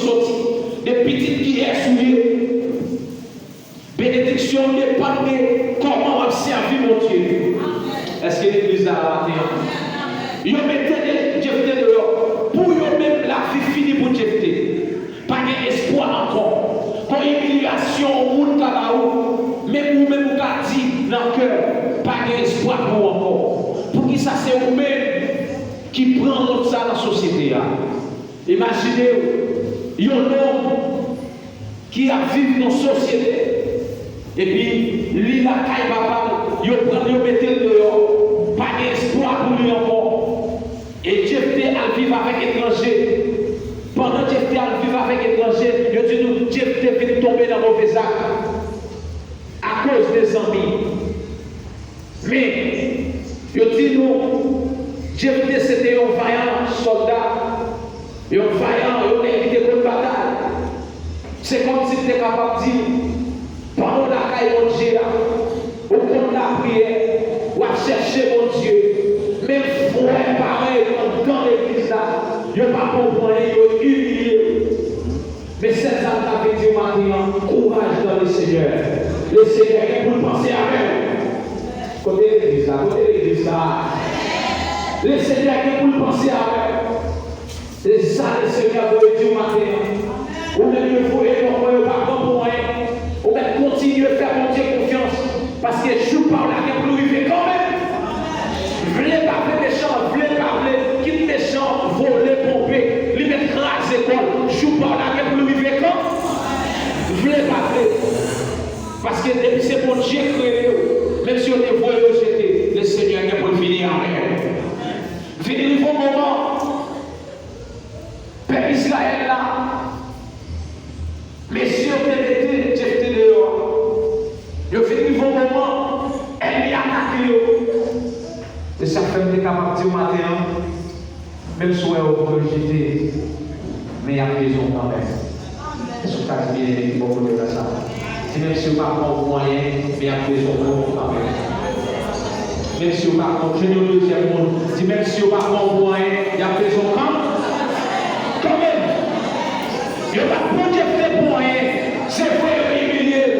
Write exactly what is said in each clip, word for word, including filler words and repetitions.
soti, de pitit kiyès ou ye. Benediksyon w depann de kòman w ap sèvi Bondye. Èske legliz la la maten an? Yo mete de, Jefte deyò. Pou yo menm, lavi fini pou Jefte. Pa gen espwa ankò. Gon imilyasyon yon moun ka ba ou, menm ou menm ou ka di nan kè w, pa gen espwa pou ou ankò. Poukisa se ou menm ki pran wont sa nan sosyete a? Imajine w, yon nonm ki ap viv nan sosyete, epi li lakay papa l, yo pran l, yo mete l deyò, pa gen espwa pou li ankò. E Jefte al viv avèk etranje. Pandan Jefte al viv avèk etranje, yo di nou Jefte vin tonbe nan move zak akoz de zanmi. Men, yo di nou, Jefte se te yon vayan sòlda, yon vayan, yon nèg ki te konn batay. Se kòmsi m te kapab di, pandan w lakay Bondye a, ou konn lapriyè, w ap chèche Bondye, men frè parèy ou anndan legliz la, yo pa konprann, yo imilye ou. Men sèl sa m ta vle di w maten an, courage dans le Seigneur. Le Seigneur gen pou l panse avè w. Kote legliz la? Kote legliz la? Le Seigneur gen pou l panse avè w. Se sa le Seigneur voye di w maten an. Ou menm yo voye non mwen yo pa bon pou anyen. Ou mèt kontinye fè Bondye konfyans. Paske jou pa w la gen pou l rive kanmenm. Vle pa vle, mechan vle pa vle, kit mechan vole, ponpe, li mèt kraze kò l. Jou pa w la gen pou l rive kan? Vle pa vle. Paske depi se Bondye kreye yo, menm si yo te voye yo jete, le Senyè gen pou l vini avè yo. Vin rive yon moman, pèp Izrayèl la, mesye yo te mete Jefte deyò a. Yo vin rive yon moman, ènmi atake yo. Se sa k fè m te kapab di w maten an, menm si w wè yo voye w jete, men y ap bezwen w kanmenm. Èske w ka di byeneme ki bò kote w la sa? Di, menm si yo pa pran w pou anyen, men y ap bezwen w kanmenm. Menm si yo pa pran w, jwenn yon dezyèm moun, di, menm si yo pa pran w pou anyen, y ap bezwen w kanmenm. Kanmenm. Yo pa t pran Jefte pou anyen. Se vre, yo imilye l.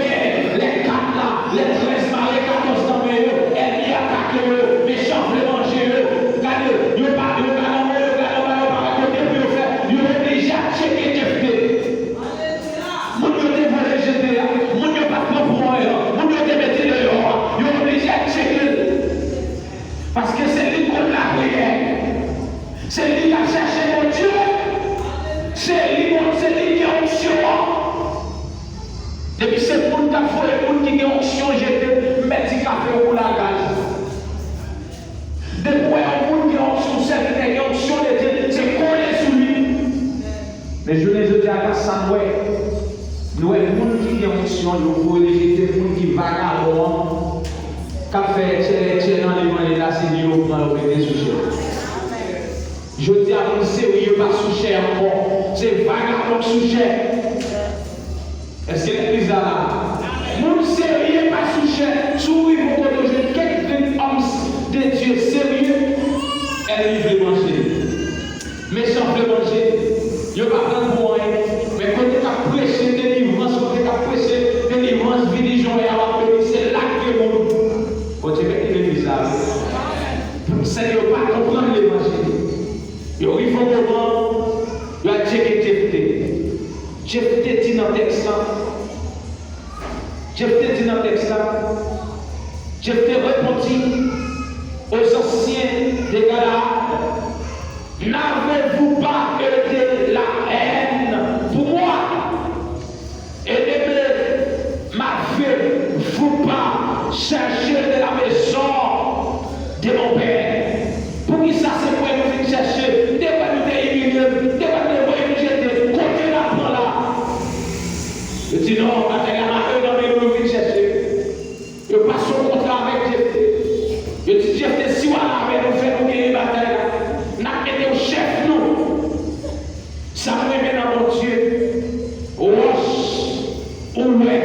Men, lè kat la, lè trèz mare katòz nan men yo, ènmi atake yo, mechan vle manje yo. Gade, yo pa, yo gade anwo, yo gade anba, yo pa wè kote pou yo fè. Yo oblije ap tcheke Jefte. Moun yo te voye jete a, moun yo pa t pran pou anyen an, moun yo te mete deyò a, yo oblije ap tcheke l. Paske se li k konn lapriyè. Se li k ap chèche Bondye. Se li, Bon-, se li ki gen onksyon an. Depi se moun k ap voye moun ki gen onksyon jete, m mèt di kafe w pou lagaj. Depi w wè yon moun gen onksyon, sèvitè gen onksyon de Dye, se kole sou li. Men jounen jodi a, gras sa n wè, nou wè moun ki gen onksyon, yo voye jete moun ki vagabon an, k ap fè etchè etchè nan levanjil la, se li yo pran, yo mete sou chè. Jodi a, moun serye pa sou chè ankò, se vagabon k sou chè. Èske legliz la la? Moun serye pa sou chè. Si w rive yon kote w jwenn kèk grenn òm de Dye serye, ènmi vle manje. Mechan vle manje. Yo pa pran l pou anyen. Men kote k ap preche delivrans, kote k ap preche delivrans, vini jan w ap beni, se la k gen moun. Bondye beni legliz la. Sèke yo pa konprann levanjil. Yo rive yon moman, yo al tcheke Jefte. Jefte di nan tèks la, Jefte di nan tèks la, Jefte répondit aux anciens de Galaad, n'avez-vous pas eu de la haine pour moi? Et ne m'avez-vous pas cherché de la maison de mon père? Poukisa se mwen nou vin chèche? M te kwè nou te imilye m, m te kwè nou te voye m jete. Kote n ap pran la? Yo di non, batay la mare nan men nou, nou vin chèche. Yo pase yon kontra avèk Jefte. Yo di Jefte, si w al avè nou, fè nou genyen batay la, n ap mete w chèf nou. Sa m renmen nan Bondye, wòch ou wè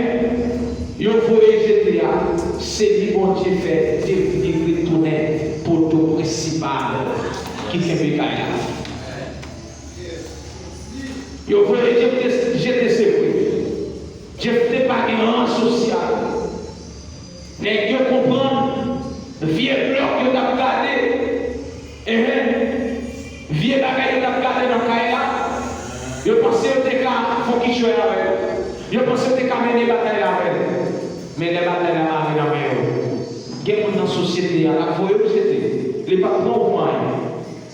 yo voye jete a, se li Bondye fè devni retounen poto prensipal ki kenbe kay la. Yo voye Jefte jete, se vre. Jefte pa gen ran sosyal. Nèg yo konprann vye blòk yo t ap gade, enhen, vye bagay yo t ap gade nan kay la, yo panse yo te ka fè kichòy avè l. Yo panse yo te ka mennen batay la avè l. Men lè batay la mare nan men yo, gen moun nan sosyete a, l ap voye w jete. Li p ap pran w pou anyen.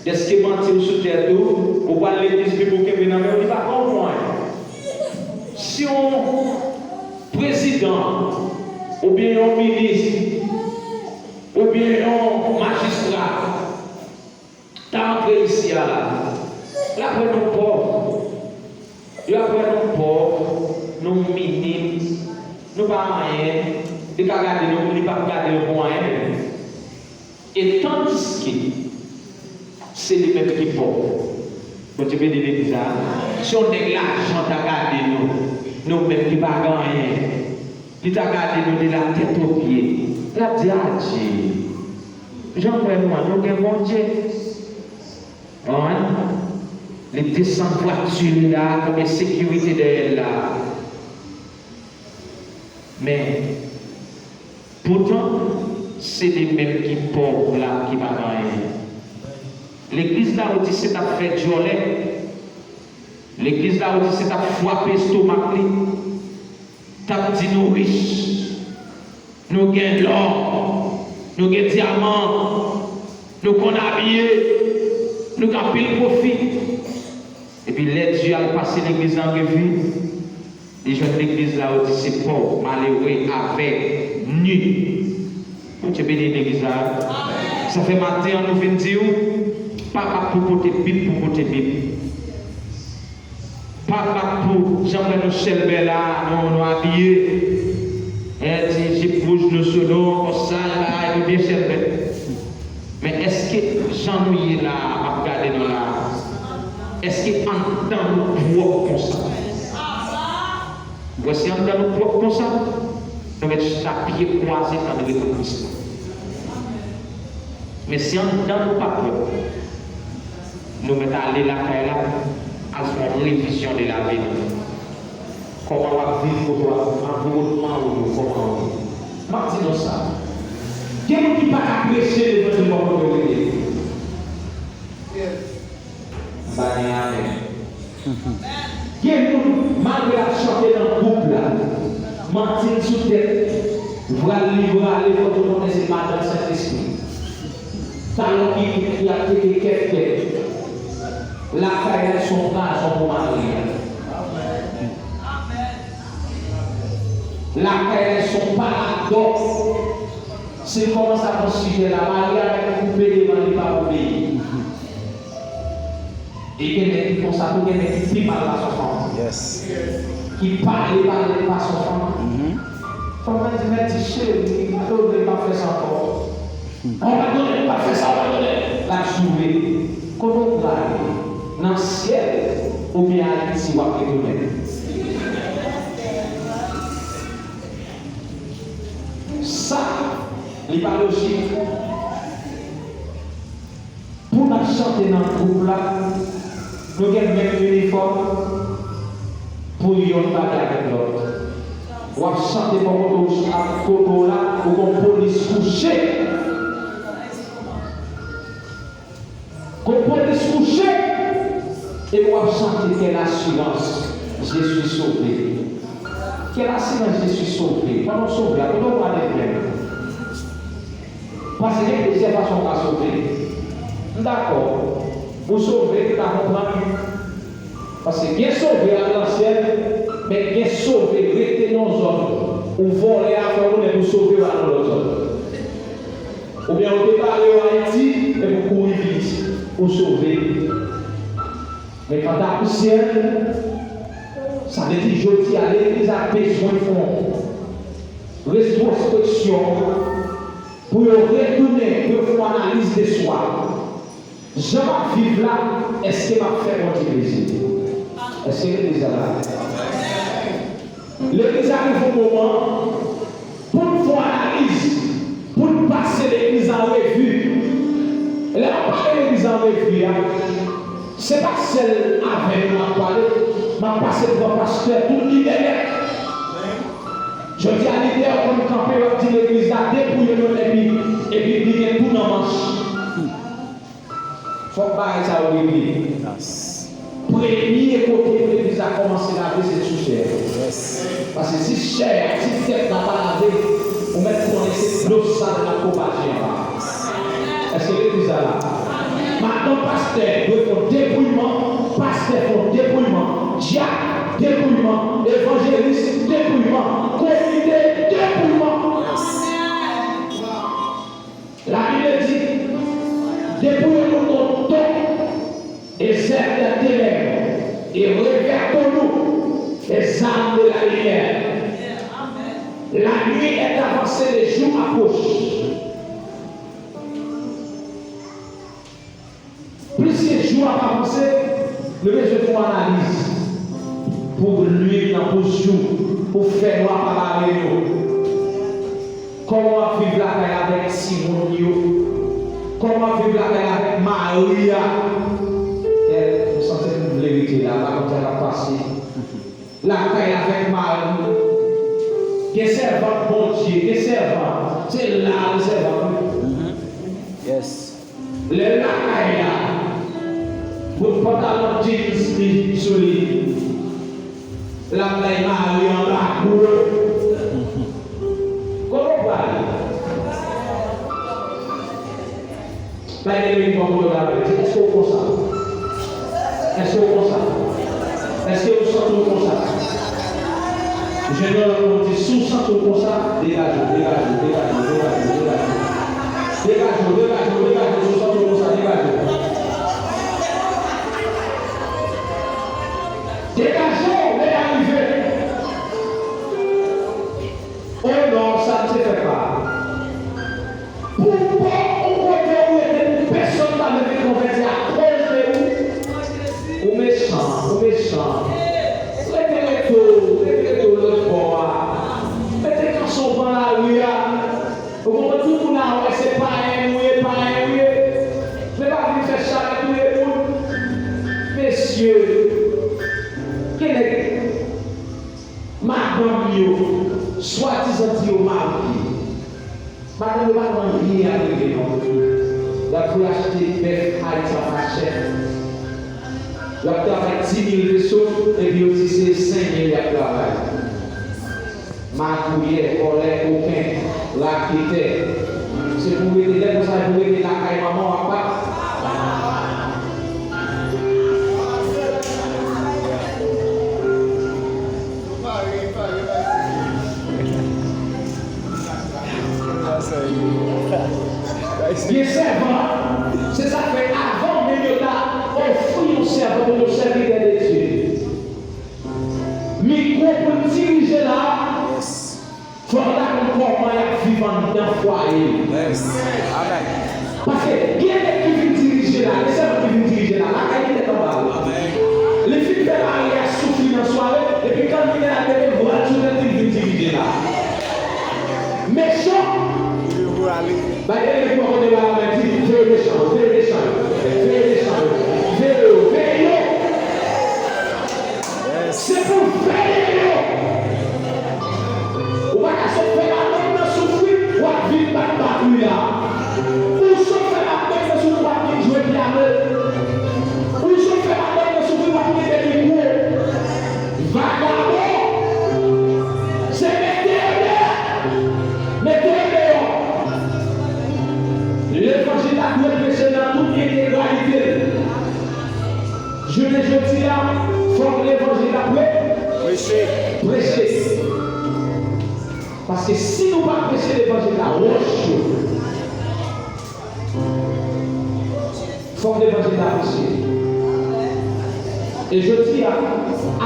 Dèske manti w sou tèt ou, ou pral legliz, Bib ou kenbe nan men w, li pa pran w pou anyen. Si yon prezidan, oubyen yon minis, oubyen yon majistra ta antre isi a la, l ap wè nou pòv. Yo ap wè nou pòv, nou minim, nou pa anyen. Li ka gade nou, li p ap gade nou pou anyen menm. E tandiske se li menm ki pòv. Bondye beni legliz la. Si yon nèg lajan ta gade nou, nou menm ki pa gen anyen, li ta gade nou de la tèt o pye, l ap di, "Adje, jan m wè nou an, nou gen Bondye." Konprann? Li desann vwati li la, konbyen sekirite dèyè l la. Men, poutan, se li menm ki pòv la, ki pa gen anyen. Legliz Laodise t ap fè djòlè. Legliz Laodise t ap frape estomak li. T ap di nou rich, nou gen lò, nou gen dyaman, nou konn abiye, nou gen anpil pwofi. Epi lè Dye al pase legliz la an revi, li jwenn legliz Laodise pòv, malere, avèg, ni. Bondye beni legliz la. Sa fè maten an nou vin di w, pa bat pou pote Bib, pou pote Bib. Pa bat pou jan m wè nou chèlbè la, nou, nou abiye. E ti jip wouj nou sou nou, konsa, la, nou byen chèlbè. Men èske jan nou ye la, m ap gade nou la, èske anndan nou pwòp konsa? Ou wè si anndan nou pwòp konsa, nou mèt chita pye kwaze tann retou Kris la. Men si anndan nou pa pwòp, nou mèt ale lakay la, al fè yon revizyon de lavi nou. Kòman w ap viv kote w ap, anviwònman ou yo, kòman w ye? M ap di nou sa. Gen moun ki pa ka preche levanjil bò kote yo rete. M pa gen amèn. Gen moun, malgre l ap chante nan gwoup la, manti l sou tèt, vwal li vwale, fò tout moun konnen se madanm Sentespri. Talon ki, ki ap teke kèk tèt. Lakay la se yon prizon pou mari a. Lakay la se yon paradòks. Si l kòmanse ap pran sijè la, mari a mèt koupe devan li pa obeyi. E gen nèg ki konsa tou, gen nèg ki pi mal pase yon fanm. Yes. Ki pale, pale, pase yon fanm. Mhm. Fanm nan di, "Mèt di cheri, padone, m p ap fè sa ankò." Hmm. "Padone, m p ap fè sa, padone." L ap joure. Kote w prale? Nan syèl oubyen Ayiti w ap retounen? Sa, li pa lojik. Pou n ap chante nan gwoup la, nou gen menm inifòm pou youn pale avèk lòt. W ap chante bò kote w, ap kote w la, ou gon polis kouche. Gon polis kouche, epi w ap chante quelle assurance, je suis sauvé. Quelle assurance, je suis sauvé. Pandan w sove a, kote w prale menm? Paske gen plizyè fason w ka sove. M dakò. Ou sove, m ka konprann. Paske gen sove al nan syèl, men gen sove rete nan yon zòn. Ou vòlè afè w, men pou sove w al nan lòt zòn. Oubyen ou te bare w Ayiti, epi w kouri vin isit. Ou sove. Men kanta pou syèl, sa vle di jodi a, legliz la bezwen fè yon retwospeksyon. Pou yo retounen, pou yo fè yon analiz de swa. Jan m ap viv la, èske m ap fè Bondye plezi? Èske legliz la la? Legliz la rive yon moman pou n fè yon analiz, pou n pase legliz la an revi. Lè m ap pale legliz la an revi a, se pa sèl avè nou m ap pale, M ap pase pran pastè tout lidè nèt. Jodi a, lidè yo konn kanpe, yo ap di legliz la depouye nou epi, epi li gen tou nan manch. Fòk bagay sa yo regle. Premye kote pou legliz la kòmanse lave, se sou chè a. Paske si chè a, si tèt la pa lave, ou mèt konnen se dlo sal n ap pwopaje anba. Èske legliz la la? Madanm pastè dwe fè yon depouyman, pastè fè yon depouyman, dyak depouyman, evanjelis depouyman, komite depouyman. Labib di, dépouillons-nous de nos torts et zèbes des ténèbres, et revêtons-nous des armes de la lumière. La nuit est avancée, le jour approche. Plis ke jou ap avanse, nou bezwen fè yon analiz pou lwil nan pous jou, pou fènwa pa bare nou. Kòman w ap viv lakay la avèk timoun yo? Kòman w ap viv lakay la avèk mari a? Kèt, m santi m vle rete la, m pa konn sa k ap pase. Lakay la avèk mari. Gen sèvant Bondye, gen sèvant. Se la gen sèvant wi. Yes. Lè l lakay la, bout pantalon jeans li sou li, l ap bay mari anba kou. Kote w prale? Bay de minit pou yo lave. Di, èske w konsa? Èske w konsa? Èske w santi w konsa? Jèn nan lòt moun di, si w santi w konsa, degaje w, degaje w, degaje w, degaje w, degaje w. Degaje w, degaje w, degaje w, si w santi w konsa, degaje w. Degaje w, lè a rive. O non, sa m te fè pa. Pou w bò yon kote ou rete, pou pèsonn pa vle vin konvèti akoz de ou. Ou mechan, ou mechan. Rete, rete w, rete, rete w lòt bò a. Mete kanson w pran lari a. Ou konprann, tout moun a wè se payen ou ye, payen ou ye. Men pa vin fè charèt touye moun. Mesye, gen nèg, madanm yo, swadizan di yo marye. Madanm yo pa konn anyen ap regle non. Y ap voye achte bèf Ayiti a pa chè. Y ap travay di mil peso, epi yo di se senk mil y ap travay. Magouyè, vòlè, koken, raketè. Se pou w rete, lè konsa, pou w rete lakay manman w ak papa w. Gen sèvant, se sa k fè avan menm yo ta ofri yon sèvant pou yon sèvitè de Dye. Mikwo pou l dirije la, fò l ta konn kòman y ap viv anndan fwaye l. Paske gen nèg ki vin dirije la, gen sèvant ki vin dirije la, lakay li tèt anba l. Li fin fè mari a soufri nan sware, epi kann li te al mete vwal sou tèt li, li vin dirije la. Mechan! Bay Erik bò kote l la, di, veye mechan yo, veye mechan yo, veye mechan yo, veye yo, veye yo! Se pou veye yo! Ou pa ka sot fè madanm nan soufri, w ap vin bat batri a. Ou sot fè madanm nan soufri, w ap vin jwe pyano. Ou sot fè madanm nan soufri, w ap kenbe mikwo. Vagabon! Se mete yo deyò! Mete yo deyò! Levanjil la dwe preche nan tout entegralite l. Jounen jodi a, fòk levanjil la pre-, preche. Paske si nou pa preche levanjil la, wòch yo. Fòk levanjil la preche. E jodi a,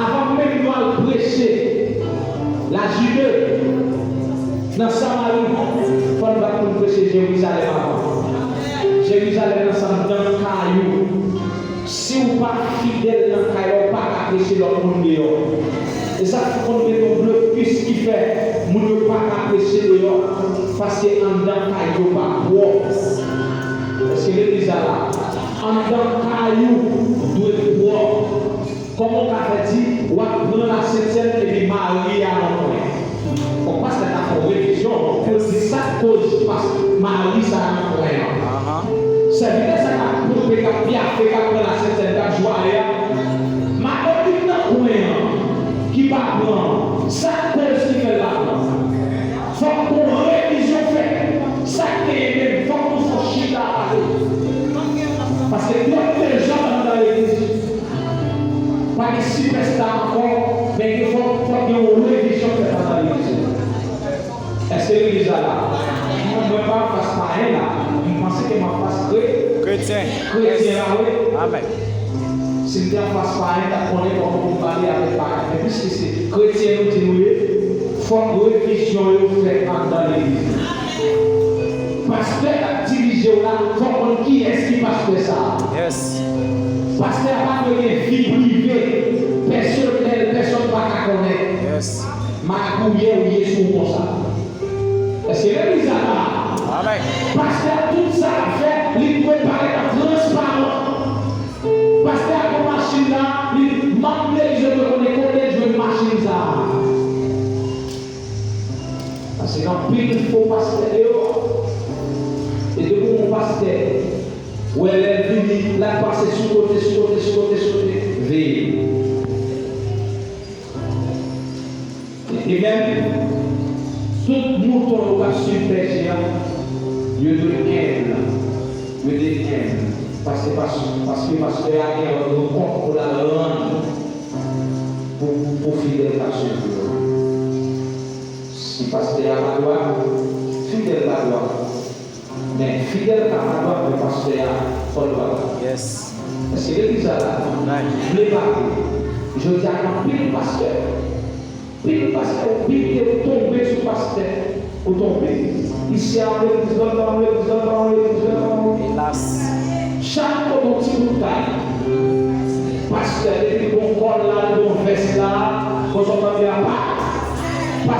avan menm nou al preche la Jide, nan Samari, fò n bat pou n preche Jerizalèm avan. Jerizalèm nan se anndan kay ou. Si w pa fidèl nan kay la, ou pa ka preche lòt moun deyò. E sa k konn gen yon blokis ki fè moun yo pa ka preche deyò, paske anndan kay yo pa pwòp. Èske legliz la la? Anndan kay ou dwe pwòp. Kòman w ka fè di w Koz pas mari sa nan kwen an. Sèvitè sa k ap ponpe, k ap pyafe, k ap pran lasentèn, k ap jwaye a. Madanm li nan kwen an ki pa pran. Sa k koz ki fè l pa pran? Fòk gon revizyon fèt. Sa k genyen menm? Fòk nou fè yon chita pale. Paske twòp de jan anndan legliz. Pa gen sipèsta ankò, men gen fòk, fòk gen yon revizyon fèt anndan legliz. Èske legliz la la? Mwen, mwen pa anfas payen la. M panse ke m anfas kre-, kretyen la, wi. Amèn. Si m te anfas payen, m t ap konnen kòman pou m pale avèk payen. Men piske se kretyen nou di nou ye, fòk revizyon yo fèt anndan legliz la. Pastè k ap dirije w la, fò w konn kiyès ki pastè sa a. Pastè a pa dwe gen vi prive, pèsonèl, pèsonn pa ka konnen. Magouyè ou ye si w konsa. Èske legliz la la? Pastè a, tout sa l ap fè, li dwe parèt an transparan. Pastè a gon machin la, li, manm legliz yo dwe konnen kote l jwenn machin sa a. Paske gen anpil fo pastè deyò. E depi w wè yon pastè, w wè lè l vini, l ap pase sou kote, sou kote, sou kote, sou kote, veye. E menm, tout mouton yo k ap swiv bèje a, yo dwe enb. Yo dwe enb. Paske, pas-, paske pastè a gen yon kont pou l al rann pou, pou fidèl k ap swiv yo. Si pastè a pa dwat, fidèl pa dwat. Men fidèl ka pa dwat, men pastè a fò l dwat. Èske legliz la la? Vle pa vle. Jodi a, gen anpil pastè. Anpil pastè, ou bite, ou tonbe sou pastè. Ou tonbe. Isi a, yon legliz, lòt bò a, yon legliz, lòt bò a, yon legliz, lòt bò a, yon legliz. Chak kote yon ti bout kay. Pastè, depi l gon kòl la, l gon vès la, konsa w tande a, pa